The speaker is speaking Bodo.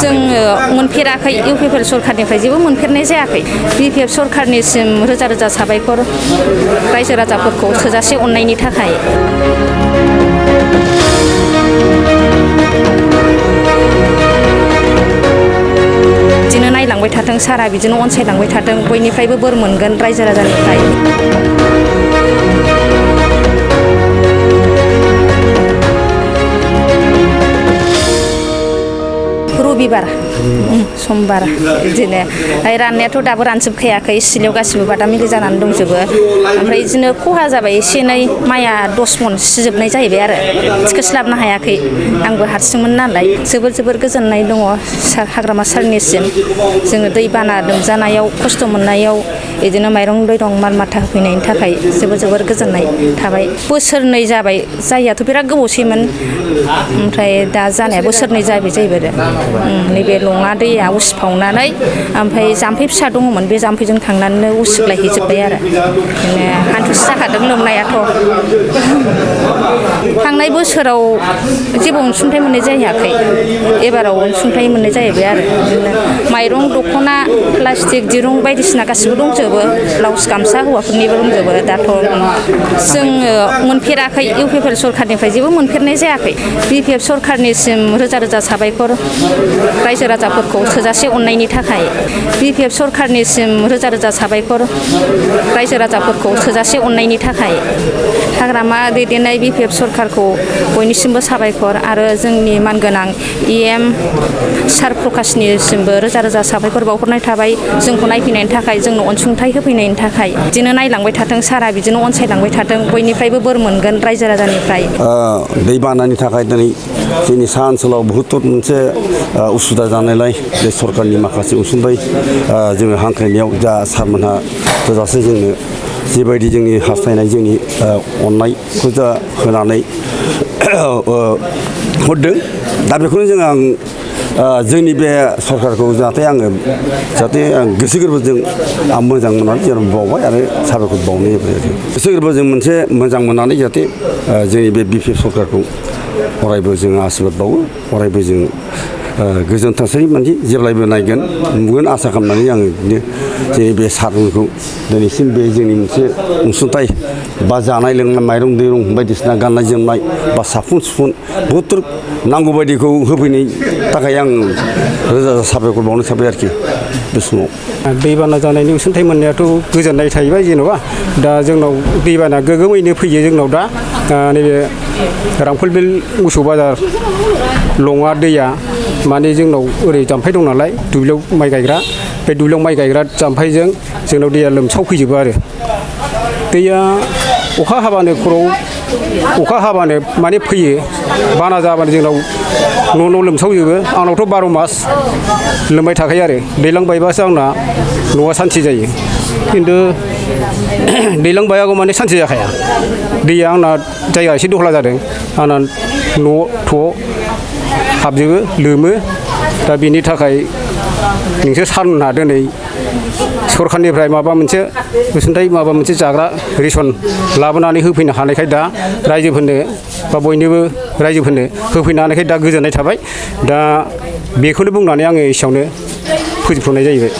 जोङो मोनफेराखै इउपिपिएल सरखारनिफ्राय जेबो मोनफेरनाय जायाखै। बिपिएफ सरखारनिसिम रोजा रोजा साबायखर रायजो राजाफोरखौ थोजासे अननायनि थाखाय। बिदिनो नायलांबाय थाथों सारा, बिदिनो अनसायलांबाय थाथों, बयनिफ्रायबो बोर मोनगोन रायजो राजानिफ्राय। रबिबार समबार बिदिनो राननायाथ' दाबो रानजोबखायाखै, सिलायाव गासिबो बादामिलि जानानै दंजोबो। ओमफ्राय बिदिनो खहा जाबाय एसे एनै, माइआ 10 मन सिजोबनाय जाहैबाय आरो थिखोस्लाबनो हायाखै। आंबो हारसिंमोन नालाय जोबोर गोजोननाय दङ हाग्रामा सारनिसिम। जोङो दैबाना लोमजानायाव खस्थ' मोननायाव बिदिनो माइरं दैरं माल माथा होफैनायनि थाखाय जोबोर गोजोननाय थाबाय। बोसोरनै जाबाय, जायैयाथ' बिराद गोबावसैमोन, ओमफ्राय दा जानाया बोसोरनै जाबाय जाहैबाय आरो। नैबे लङा दैया उसिफावनानै ओमफ्राय जाम्फै फिसा दङमोन, बे जाम्फैजों थांनानै उसिग्लायहैजोब्बाय आरो बिदिनो हान्थुसे जाखादों लोमनायाथ'। थांनाय बोसोराव जेबो अनसुंथाइ मोननाय जायाखै, एबाराव अनसुंथाइ मोननाय जाहैबाय आरो बिदिनो माइरं दख'ना प्लास्टिक दिरुं बायदिसिना गासिबो दंजोबो, ब्लाउस गामसा हौवाफोरनिबो दंजोबो। दाथ' जोङो मोनफेराखै इउपिपिएल सरखारनिफ्राय जेबो मोनफेरनाय जायाखै। बिपिएफ सरखारनिसिम रोजा रोजा साबायखर रायजो राजाफोरखौ थोजासे अननायनि थाखाय। बिपिएफ सरखारनिसिम रोजा रोजा साबायखर रायजो राजाफोरखौ थोजासे अननायनि थाखाय। हाग्रामा दैदेननाय बिपिएफ सरखारखौ बयनिसिमबो साबायखर, आरो जोंनि मानगोनां EM सार प्रकाशनिसिमबो रोजा रोजा साबायखर बावहरनाय थाबाय, जोंखौ नायफैनायनि थाखाय, जोंनो अनसुंथाइ होफैनायनि थाखाय। बिदिनो नायलांबाय थाथों सारा, बिदिनो अनसायलांबाय थाथों, बयनिफ्रायबो बोर मोनगोन रायजो राजानिफ्राय। दैबानानि थाखाय दिनै जोंनि सा ओनसोलाव बहुद मोनसे उसुबिदा जानायलाय बे सरकारनि माखासे अनसुंथाइ जोङो हांख्रायनायाव जा सारमोनहा थोजासे जोंनो जिबायदि जोंनि हास्थायनाय, जोंनि अननायखौ जा होनानै हरदों। दा बेखौनो आं जोंनि बे सरकारखौ जाहाथे आं गोसो गोरबोजों आं मोजां मोननानै जेराव बावबाय आरो साबायखर बावनाय जाबाय आरो गोसो गोरबोजों मोनसे मोजां मोननानै जाहाथे जोंनि बे बिपिएफ सरकारखौ अरायबो जों आशीर्बाद बावो, अरायबो जों गोजोन थासारि माने जेब्लायबो नायगोन नुगोन आसा खालामनानै आङो बिदिनो जोंनि बे सारमोनखौ दिनैसिम बे जोंनि मोनसे अनसुंथाइ बा जानाय लोंनाय माइरं दैरं बायदिसिना गाननाय जोमनाय बा साफुन सुफुन बहुद नांगौ बायदिखौ होफैनायनि थाखाय आं रोजा रोजा साबायखर बावनो साबाय आरोखि बे समाव। दैबाना जानायनि अनसुंथाइ मोननायाथ' गोजोननाय थाहैबाय, जेन'बा दा जोंनाव दैबाना गोगोमैनो फैयो जोंनाव दा नैबे रांफलबिल मोसौ बाजार लङा दैया माने जोंनाव ओरै जाम्फै दं नालाय दुब्लियाव माइ गायग्रा, बे दुब्लियाव माइ गायग्रा जाम्फैजों जोंनाव दैया लोमसावफैजोबो आरो दैया अखा हाबानो अखा हाबानो माने फैयो, बाना जाबानो जोंनाव न' लोमसावजोबो। आंनावथ' 12 मास लोमबाय थाखायो आरो दैज्लां बायबासो आंना न'आ सान्थि जायो, खिन्थु दैज्लां बायागौ माने सान्थि जाखाया। दैया आंना जायगा एसे दहला जादों, आंना न' हाबजोबो लोमो। दा बेनि थाखाय नोंसोर सारमोनहा दिनै सरखारनिफ्राय माबा मोनसे अनसुंथाइ, माबा मोनसे जाग्रा रेसन लाबोनानै होफैनो हानायखाय दा रायजोफोरनो बा बयनोबो रायजोफोरनो होफैनो हानायखाय दा गोजोननाय थाबाय। दा बेखौनो बुंनानै आङो एसेयावनो फोजोबथ'नाय जाहैबाय।